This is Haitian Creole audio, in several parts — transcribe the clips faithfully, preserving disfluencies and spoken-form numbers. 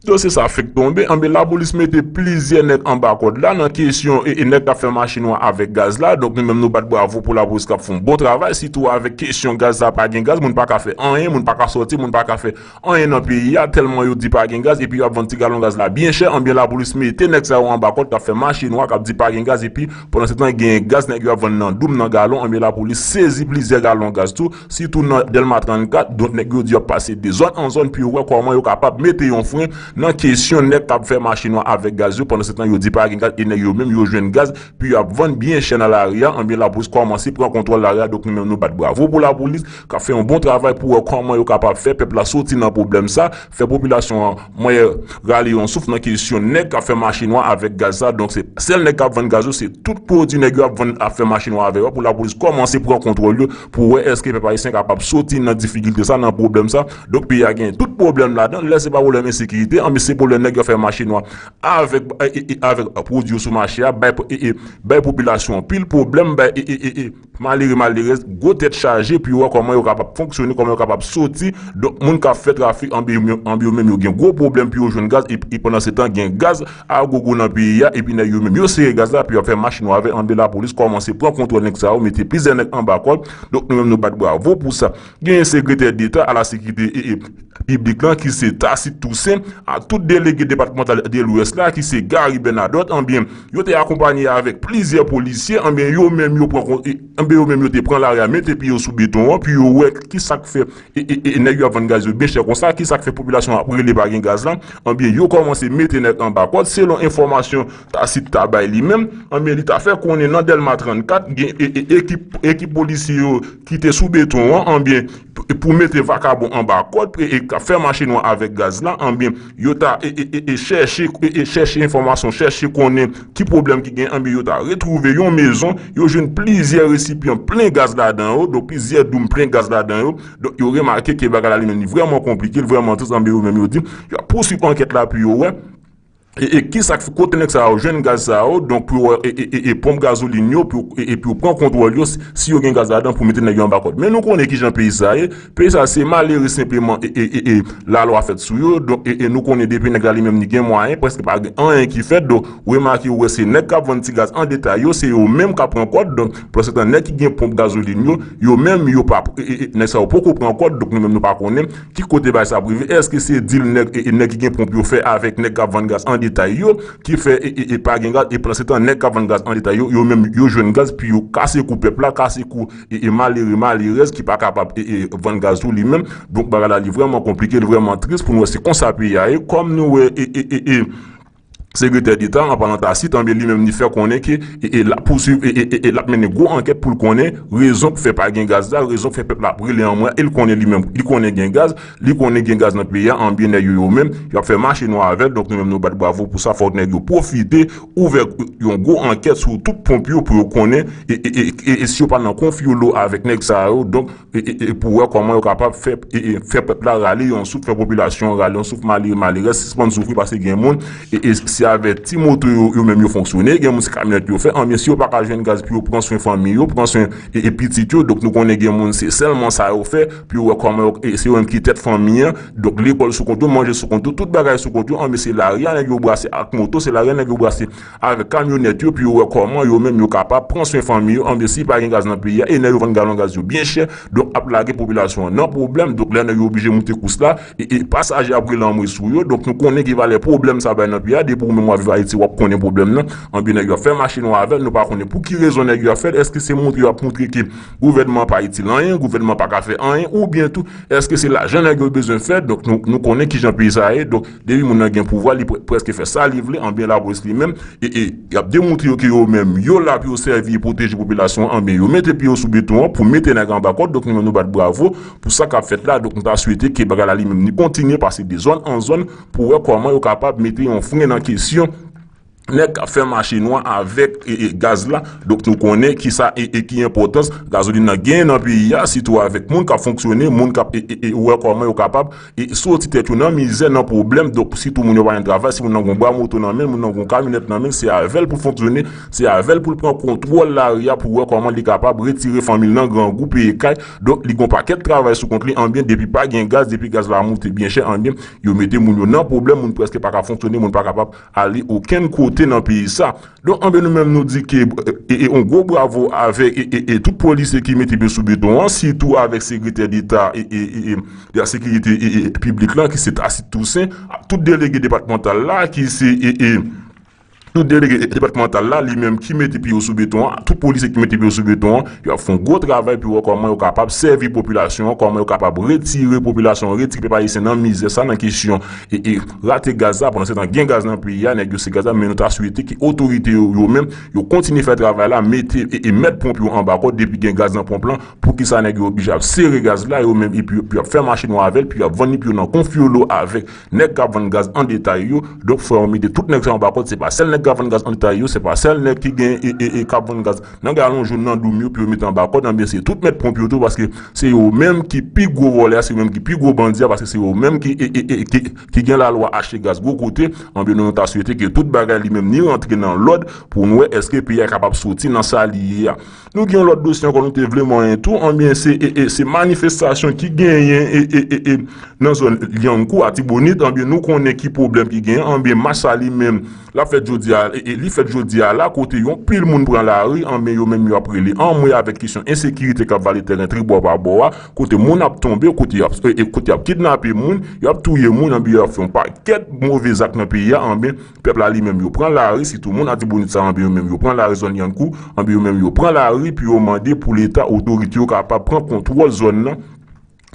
Dosye sa fèk tonbe, anben lapolis mete plizyè nèg anba kòd la nan kesyon e, e nèg k ap fè mache nwa avèk gaz la. Donk nou menm nou bat bravo pou lapolis k ap fè yon bon travay, sitou avèk kesyon gaz la, pa gen gaz, moun pa ka fè anyen, moun pa ka sòti, moun pa ka fè anyen nan peyi a, tèlman yo di pa gen gaz, epi y ap vann ti galon gaz la byen chè, anben lapolis mete nèg sa yo anba kòd k ap fè mache nwa, k ap di pa gen gaz, epi pandan se tan gen gaz nèg yo ap vann nan doum, nan galon, anben lapolis sezi plizyè galon gaz tou, sitou nan Dèlma trannkat, donk nèg yo di y ap pase de zòn an zòn pou yo wè kòman yo kapab mete yon fren nan kesyon nèg k ap fè mache nwa avèk gaz yo, pandan se tan yo di pa gen gaz, e nèg yo menm yo jwenn gaz, pou y ap vann byen chè nan lari a, anben lapolis kòmanse pran kontwòl lari a, donk nou menm nou bat bravo pou lapolis, k ap fè yon bon travay pou wè kòman yo kapab fè pèp la soti nan pwoblèm sa, fè popilasyon an mwen rale yon souf nan kesyon nèg k ap fè mache nwa avèk gaz sa. Donk se sèl nèg k ap vann gaz yo, se tout pwodui nèg yo ap vann, ap fè mache nwa avèk yo, pou lapolis kòmanse pran kontwòl yo, pou wè èske pèp ayisyen kapab soti nan difikilte sa, nan pwoblèm sa. Donk peyi a gen tout pwoblèm ladan, lè se pa pwoblèm ensekirite, anben se pwoblèm nèg yo fè mache nwa avèk, e, e, e, avèk pwodui yo sou mache a, bay, e, e, bay popilasyon anpil pwoblèm, bay, e, e, e, e, malere, malerèz, gwo tèt chaje pou yo wè kòman yo kapab fonksyone, kòman yo kapab soti. Donk moun k ap fè trafik anben yo, anben yo menm yo gen gwo pwoblèm pou yo jwenn gaz, e, e pandan se tan gen gaz a gogo nan peyi a, epi nèg yo menm yo sere gaz la, pou yo fè mache nwa avè, anben lapolis kòmanse pran kontwòl nèg sa yo, mete plizyè nèg anba kòd. Donk nou menm nou bat bravo pou sa. Genyen sekretè deta a la sekirite e, e, piblik lan ki se Tacite Toussaint, a tout delege depatmantal de Lwès la ki se Gary Bernadotte, anben yo te akonpanye avèk plizyè polisye, anben yo menm yo pran kon, e, anben yo menm yo te pran lari a, mete pye yo sou beton an, pou yo wè ki sa k fè, e, e, e, nèg yo ap vann gaz yo byen chè konsa, ki sa k fè popilasyon ap rele pa gen gaz la, anben yo kòmanse mete nèg anba kòd, selon enfòmasyon Tacite ta bay li menm, anben li ta fè konnen nan Dèlma trannkat, gen, e, e, ekip, ekip polisye yo ki te sou beton an, anben, p-, pou mete vakabon anba kòd, e, e k ap fè mache nwa avèk gaz la, anben, yo ta, e, e, e, e chèche, e, e chèche enfòmasyon, chèche konnen ki pwoblèm ki gen, anben, yo ta retwouve yon mezon, yo jwenn plizyè resipyan plen gaz ladan yo, donk plizyè doum plen gaz ladan yo, donk yo remake ke bagay la li menm li vrèman konplike, li vrèman tris, anben, yo menm yo di, y ap pouswiv ankèt la pou yo wè, e, e ki sa k fè, kote nèg sa yo jwenn gaz sa yo, donk pou yo wè, e, e, e, e ponp gazolin yo, pou, e, e pou yo pran kontwòl yo, si, si yo gen gaz ladan pou mete nèg yo anba kòd. Men nou konnen kijan peyi sa ye, peyi sa se malere senpleman, e, e, e, e lalwa fèt sou yo, donk, e, e nou konnen depi nèg la li menm li gen mwayen, prèske pa gen anyen ki fèt, donk, remake ou wè se nèg k ap vann ti gaz an detay yo, se yo menm k ap pran kòd, donk, pandan se tan nèg ki gen ponp gazolin yo, yo menm yo pa, e, e, e, nèg sa yo poko pran kòd, donk nou menm nou pa konnen ki kote bagay sa ap rive? Èske se dil nèg, e, e, nèg ki gen ponp yo fè avèk nèg k ap vann gaz an detay yo ki fè, e, e, e, pa gen gaz? E pandan se tan nèg k ap vann gaz an detay yo, yo menm yo jwenn gaz, pou yo kase kou pèp la, kase kou, e, e, malere, malerèz ki pa kapab, e, e, vann gaz tou li menm. Donk bagay la li vrèman konplike, li vrèman tris pou nou wè se konsa peyi a ye. Kòm nou wè, e, e, e, e, sekretè deta, an palan Tacite, anben li menm li fè konnen ke, e, e, l ap pouswiv, e, e, e, e l ap mennen gwo ankèt pou l konnen rezon k fè pa gen gaz la, rezon k fè pèp la ap rele anmwe a, e l konnen li menm, li konnen gen gaz, li konnen gen gaz nan peyi a, anben nèg yo yo menm, y ap fè mache nwa avè l, donk nou menm nou bat bravo pou sa, fòk nèg yo pwofite, ouvè yon gwo ankèt sou tout ponp yo pou yo konnen, e, e, e, e, e si yo pa nan konfyolo avèk nèg sa yo, donk, e, e, e, pou wè kòman yo kapab fè, e, e, fè pèp la rale yon souf, fè popilasyon an rale yon souf, malere, malerèz, sispann soufri, paske gen moun, e, e, se avè ti moto yo, yo menm yo fonksyone, gen moun se kamyonèt yo fè, anben si yo pa ka jwenn gaz pou yo pran swen fanmi yo, pran swen, e, e, pitit yo, donk nou konnen gen moun se sèlman sa yo fè, pou yo wè kòman yo, e, se yo menm ki tèt fanmi an, donk lekòl sou kont yo, manje sou kont yo, tout bagay sou kont yo, anben se lari a nèg yo brase ak moto, se lari a nèg yo brase avèk kamyonèt yo, pou yo wè kòman yo menm yo kapab pran swen fanmi yo, anben si pa gen gaz nan peyi a, e nèg yo vann galon gaz yo byen chè, donk ap lage popilasyon an nan pwoblèm, donk lè nèg yo oblije moute kous la, e, e pasaje ap rele anmwe sou yo, donk nou konnen ki valè pwoblèm sa bay nan peyi a, depi ou menm w ap viv Ayiti, w ap konnen pwoblèm nan, anben nèg yo ap fè mache nwa avè l, nou pa konnen pou ki rezon nèg yo ap fè l, èske se montre yo ap montre ke gouvènman an pa itil anyen, gouvènman pa ka fè anyen, oubyen tou, èske se lajan nèg yo bezwen fè, donk nou, nou konnen kijan peyi sa a ye, donk depi moun nan gen pouvwa, li pre-, prèske fè sa li vle, anben lapolis li menm, e, e, y ap demontre yo ke yo menm, yo la pou yo sèvi e pwoteje popilasyon an, anben yo mete pye yo sou beton an pou mete nèg anba kòd, donk nou menm nou bat bravo pou sa k ap fèt la, donk nou ta swete ke bagay la li menm li kontinye pase de zòn an zòn pou wè kòman yo kapab mete yon fren nan kesyon nèg k ap fè mache nwa avèk e, e, gaz la. Donk, nou konnen ki sa e, e ki enpòtans gazolin nan genyen nan peyi a, sitou avèk moun k ap fonksyone, moun k ap e, e, e, wè kòman yo kapab e, soti tèt yo nan mizè, nan pwoblèm. Donk, sitou moun yo pa gen travay, si moun nan gon bwa moto nan men, moun nan gon kamyonèt nan men, se avè l pou l fonksyone, se avè l pou l pran kontwòl lari a, pou wè kòman li kapab retire fanmi l nan grangou, peye kay. Donk, li gon pakèt travay sou kont li, anbyen, depi pa gen gaz, depi gaz la moute byen chè, anbyen, yo mete moun yo nan pwoblèm, moun prèske pa ka fonksyone, moun pa kapab ale okenn kote nan peyi sa. Donk, anben, nou menm nou di ke e, e, e, yon gwo bravo avèk e, e, e, tout polisye ki mete pye sou beton an, sitou avèk sekretè deta e, e, e, e, de la sekirite e, e, piblik la, ki se Tacite Toussaint, tout delege depatmantal la, ki se e, e, tout delege depatmantal la, li menm ki mete pye yo sou beton an, tout polisye ki mete pye yo sou beton an, yo ap fè yon gwo travay pou yo wè kòman yo kapab sèvi popilasyon an, kòman yo kapab retire popilasyon an, retire pèp ayisyen nan mizè sa, nan kesyon e, e, rate gaz la, pandan se tan gen gaz nan peyi a, nèg yo se gaz la, men nou ta swete ke otorite yo, yo menm, yo kontinye fè travay la, mete e, e mèt ponp yo anba kòd depi gen gaz nan ponp lan, poukisa nèg yo oblije ap sere gaz la, yo menm, epi, epi y ap fè mache nwa avè l, epi y ap vann li, epi yo nan konfyolo avèk nèg k ap vann gaz an detay yo. Donk, fò yo mete tout nèg sa yo anba kòd, se pa sèl nèg k ap vann gaz an detay yo, se pa sèl nèg ki gen e, e, e k ap vann gaz nan galon jòn nan doum yo pou yo mete anba kòd, anbyen se tout mèt ponp yo tou, paske se yo menm ki pi gwo vòlè a, se yo menm ki pi gwo bandi a, paske se yo menm ki, e, e, e, ki, ki gen lalwa achte gaz gwo kote, anbyen nou, nou ta swete ke tout bagay li menm ni rantre nan lòd pou n wè èske peyi a kapab soti nan sa li ye a. Nou gen yon lòt dosye ankò nou te vle manyen tou, anbyen se, e, e, se manifestasyon ki genyen e, e, e, e, nan zòn Lyankou, Atibonit, anbyen nou konnen ki pwoblèm ki genyen, anbyen mach sa li menm, l ap fèt jodi a, e, e, li fèt jodi a la, kote yon pil moun pran lari, anbyen yo menm yo ap rele anmwe avèk kesyon ensekirite k ap vale tèren tribò pa bò a, kote moun ap tonbe, kote y ap, e, e, kote y ap kidnape moun, y ap touye moun, anbyen y ap fè yon pakèt move zak nan peyi a, anbyen pèp la li menm yo pran lari, sitou moun Atibonit sa, anbyen yo menm yo pran lari zòn Lyankou, anbyen yo menm yo pran lari pou yo mande pou Leta, otorite yo kapab pran kontwòl zòn nan,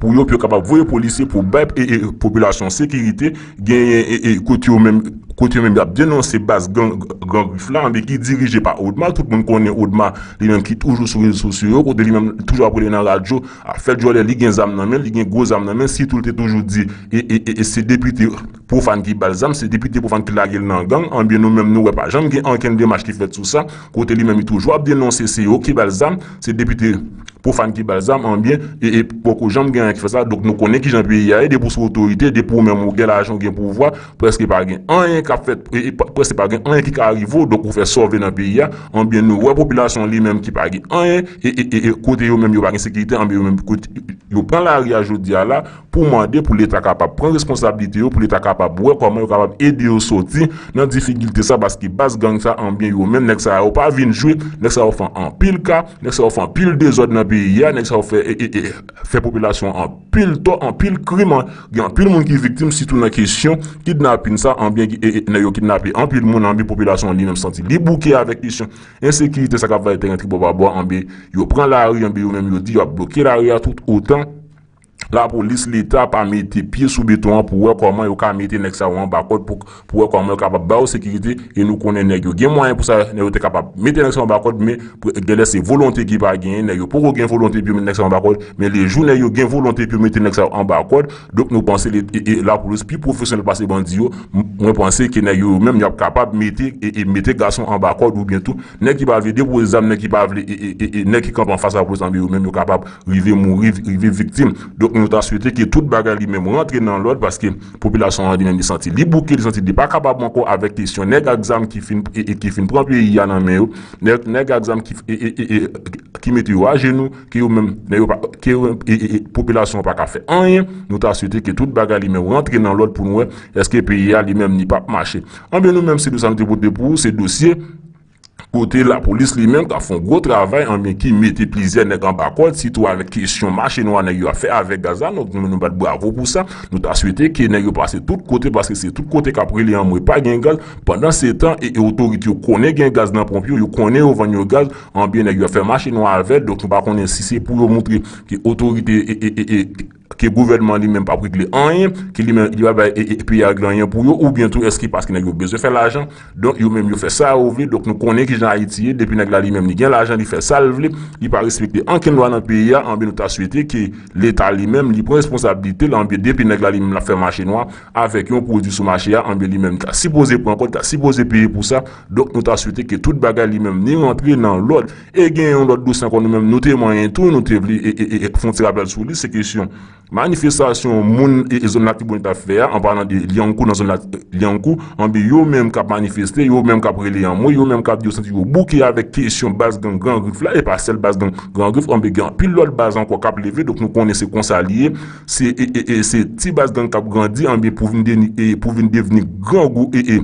pou yo, pou yo kapab voye polisye pou bay e, e, popilasyon sekirite, genyen e, e, kote yo menm, kote yo menm y ap denonse baz gang, Gran Grif la, anbyen ki dirije pa Odma, tout moun konnen Odma, li menm ki toujou sou rezo sosyo yo, kote li menm toujou ap rele nan radyo, ap fè djòlè, li gen zam nan men, li gen gwo zam nan men, sitou l te toujou di, e, e, e, e se depite pwofàn ki ba l zam, se depite pwofàn ki lage l nan gang, anbyen nou menm nou wè pa janm gen ankenn demach ki fèt sou sa, kote li menm li toujou ap denonse se yo ki ba l zam, se depite pwofàn ki ba l zam, anbyen, e, e poko janm gen anyen ki fè sa. Donk nou konnen kijan peyi a ye, depi w sou otorite, depi w menm ou gen lajan, ou gen pouvwa, prèske pa gen anyen k ap fèt, e, e, pa- prèske pa gen anyen ki ka rive w, donk ou fè sa w vle nan peyi a, anbyen nou wè popilasyon li menm ki pa gen anyen, e, e, e, e kote yo menm yo pa gen sekirite, anbyen yo menm kote yo pran lari a jodi a la, pou mande pou Leta kapab pran responsablite yo, pou Leta kapab wè kòman yo kapab ede yo soti nan difikilte sa, paske baz gang sa, anbyen yo menm, nèg sa yo pa vin jwe, nèg sa yo fè anpil ka, nèg sa yo fè anpil dezòd nan peyi a, nèg sa yo fè, e, e, e, fè popilasyon an anpil tò, anpil krim, gen anpil moun ki viktim, sitou nan kesyon kidnapin sa, anbyen, e, e, nèg yo kidnape anpil moun, anbyen popilasyon an li menm santi li bouke avèk kesyon ensekirite sa k ap vale tèren tribò pa bò, anbyen yo pran lari, anbyen yo menm yo di y ap bloke lari a tout otan lapolis, Leta pa mete pye sou beton an pou wè kòman yo ka mete nèg sa yo anba kòd, pou, pou wè kòman yo kapab ba yo sekirite, e nou konnen nèg yo gen mwayen pou sa, nèg yo te kapab mete nèg sa yo anba kòd, men pou, genlè se volonte ki pa genyen, nèg yo poko gen volonte pou yo mete nèg sa yo anba kòd, men lejou nèg yo gen volonte pou yo mete nèg sa yo anba kòd, donk nou panse le, e, e, lapolis pi pwofesyonèl pase bandi yo, m- mwen panse ke nèg yo menm y ap kapab mete, e, e, mete gason anba kòd oubyen tou, nèg ki pa vle depoze zam, nèg ki pa vle, e, e, e, e, nèg ki kanpe anfas lapolis, anbyen yo menm yo kapab rive mouri, rive viktim. Donk nou ta swete ke tout bagay li menm rantre nan lòd, paske popilasyon an li menm li santi li bouke, li santi li pa kapab ankò avèk kesyon nèg ak zam ki fin, e, e, ki fin pran peyi a nan men yo, nèg, nèg ak zam ki, e, e, e, e, ki mete yo ajenou, ke yo menm, nèg yo pa, ke yo, e, e, e, popilasyon an pa ka fè anyen. Nou ta swete ke tout bagay li menm rantre nan lòd pou n wè èske peyi a li menm li p ap mache. Anbyen nou menm se dosye sa nou te pote pou ou, se dosye kote lapolis li menm ka fè yon gwo travay, anbyen ki mete plizyè nèg anba kòd, sitou avèk kesyon mache nwa nèg yo ap fè avèk gaz la, nou, nou, nou bat bravo pou sa, nou ta swete ke nèg yo pase tout kote, paske se tout kote k ap rele anmwe pa gen gaz, pandan se tan, e, e otorite yo konnen gen gaz nan ponp yo, yo konnen yo vann yo gaz, anbyen nèg yo ap fè mache nwa avè l, donk nou pa konnen si se pou yo moutre ke otorite, e, e, e, e, ke gouvènman li menm p ap regle anyen, ke li menm li pa bay e, e, peyi a regle anyen pou yo, oubyen tou èske paske nèg yo bezwen fè lajan, donk yo menm yo fè sa yo vle, donk nou konnen kijan Ayiti ye, depi nèg la li menm li gen lajan, li fè sa l vle, li pa respekte ankenn lwa nan peyi a, anben nou ta swete ke Leta li menm li pran responsablite l, anben depi nèg la li menm l ap fè mache nwa avèk yon pwodui sou mache a, anben li menm li ta sipoze pran kòd, ta sipoze peye pou sa, donk nou ta swete ke tout bagay li menm li rantre nan lòd. E gen yon lòt dosye ankò nou menm nou te manyen tou, nou te vle e, e, e, e, fè yon ti rapèl sou li, se kesyon manifestasyon moun e, e zòn Latibonit ap fè a, an palan de Lyankou, nan zòn Lati-, Lyankou, anben yo menm k ap manifeste, yo menm k ap rele anmwe, yo menm k ap di yo santi yo bouke avèk kesyon baz gang Gran Grif la, e pa sèl baz gang Gran Grif, anben gen anpil lòt baz ankò k ap leve, donk nou konnen se konsa li ye, se, e, e, e, se ti baz gang k ap grandi, anben pou vin deni-, e, pou vin devni grangou, e, e,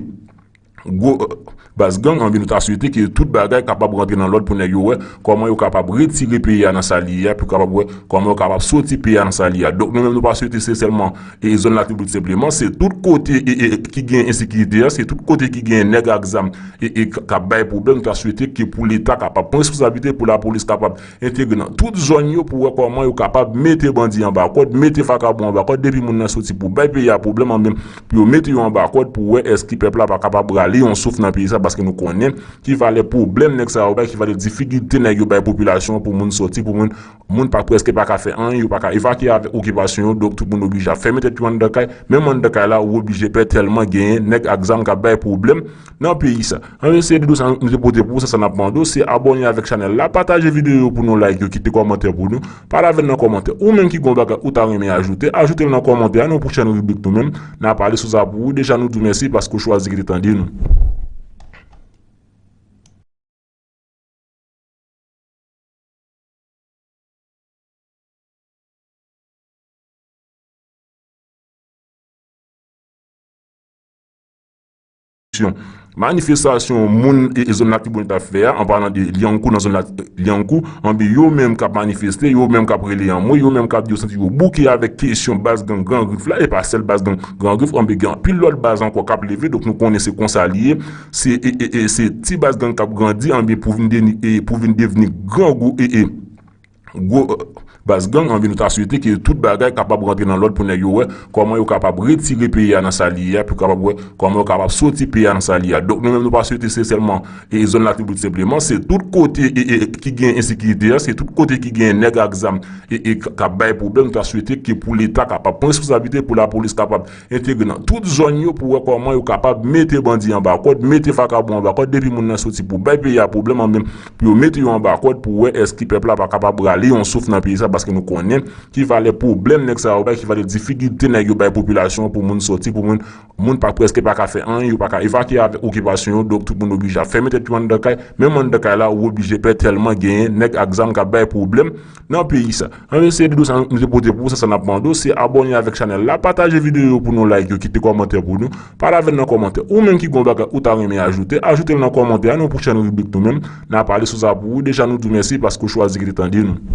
gwo, e, baz gang, anben nou ta swete ke tout bagay kapab rantre nan lòd pou nèg yo wè kòman yo kapab retire peyi a nan sa li ye a, pou kapab wè kòman yo kapab soti peyi a nan sa li ye a. Donk nou menm nou pa swete se sèlman e zòn Latibonit senpleman, se tout kote e, e, ki gen ensekirite a, se tout kote ki gen nèg ak zam e, e k ap bay pwoblèm, nou ta swete ke pou Leta kapab pran responsablite, pou lapolis kapab entegre nan tout zòn yo pou wè kòman yo kapab mete bandi anba kòd, mete vakabon anba kòd, depi moun nan soti pou bay peyi a pwoblèm, anben pou yo mete yo anba kòd pou wè èske pèp la pa kapab rale yon souf nan peyi sa, paske nou konnen ki valè pwoblèm nèg sa yo bay, ki valè difikilte nèg yo bay popilasyon an pou moun soti, pou moun, moun pa prèske pa ka fè anyen, yo pa ka evakye avèk okipasyon yo, donk tout moun oblije ap fèmen tèt yo anndan kay, menm anndan kay la ou oblije pè tèlman genyen nèg ak zam k ap bay pwoblèm nan peyi sa. Anben se de dosye nou te pote pou ou, se sa n ap mande w, se abòne avèk chanèl la, pataje videyo yo pou nou, like yo, kite kòmantè pou nou, pale avè n nan kòmantè. Ou menm ki gen yon bagay ou ta renmen ajoute, ajoute l nan kòmantè a, nan yon pwochèn ribrik nou menm, n a pale sou sa pou ou. Deja nou di w mèsi paske w chwazi kite tande nou. Manifestasyon moun e, e zòn Latibonit ap fè a, an palan de Lyankou, nan zòn Lati-, Lyankou, anben yo menm k ap manifeste, yo menm k ap rele anmwe, yo menm k ap di yo santi yo bouke avèk kesyon baz gang Gran Grif la, e pa sèl baz gang Gran Grif, anben gen anpil lòt baz ankò k ap leve, donk nou konnen se konsa li ye, se, e, e, e, se ti baz gang k ap grandi, anben pou vin deni-, e, pou vin devni grangou, e, e, gwo, e, baz gang, anben nou ta swete ke tout bagay kapab rantre nan lòd pou nèg yo wè kòman yo kapab retire peyi a nan sa li ye a, pou kapab wè kòman yo kapab soti peyi a nan sa li ye a. Donk nou menm nou pa swete se sèlman e zòn Latibonit senpleman, se tout kote e, e, ki gen ensekirite a, se tout kote ki gen nèg ak zam e, e k ap bay pwoblèm, nou ta swete ke pou Leta kapab pran responsablite, pou lapolis kapab entegre nan tout zòn yo pou wè kòman yo kapab mete bandi anba kòd, mete vakabon anba kòd, depi moun nan soti pou bay peyi a pwoblèm, anben pou yo mete yo anba kòd pou wè èske pèp la pa kapab rale yon souf nan peyi sa, paske nou konnen ki valè pwoblèm nèg sa yo bay, ki valè difikilte nèg yo bay popilasyon an pou moun soti, pou moun, moun pa prèske pa ka fè anyen, yo pa ka evakye avèk okipasyon yo, donk tout moun oblije ap fèmen tèt yo anndan kay, menm anndan kay la ou oblije pè tèlman genyen nèg ak zam k ap bay pwoblèm nan peyi sa. Anben se de dosye nou te pote pou ou, se sa n ap mande w, se abòne avèk chanèl la, pataje videyo yo pou nou, like yo, kite kòmantè pou nou, pale avè n nan kòmantè. Ou menm ki gen yon bagay ou ta renmen ajoute, ajoute l nan kòmantè a, nan yon pwochèn ribrik nou menm, n a pale sou sa pou ou. Deja nou di w mèsi paske w chwazi kite tande nou.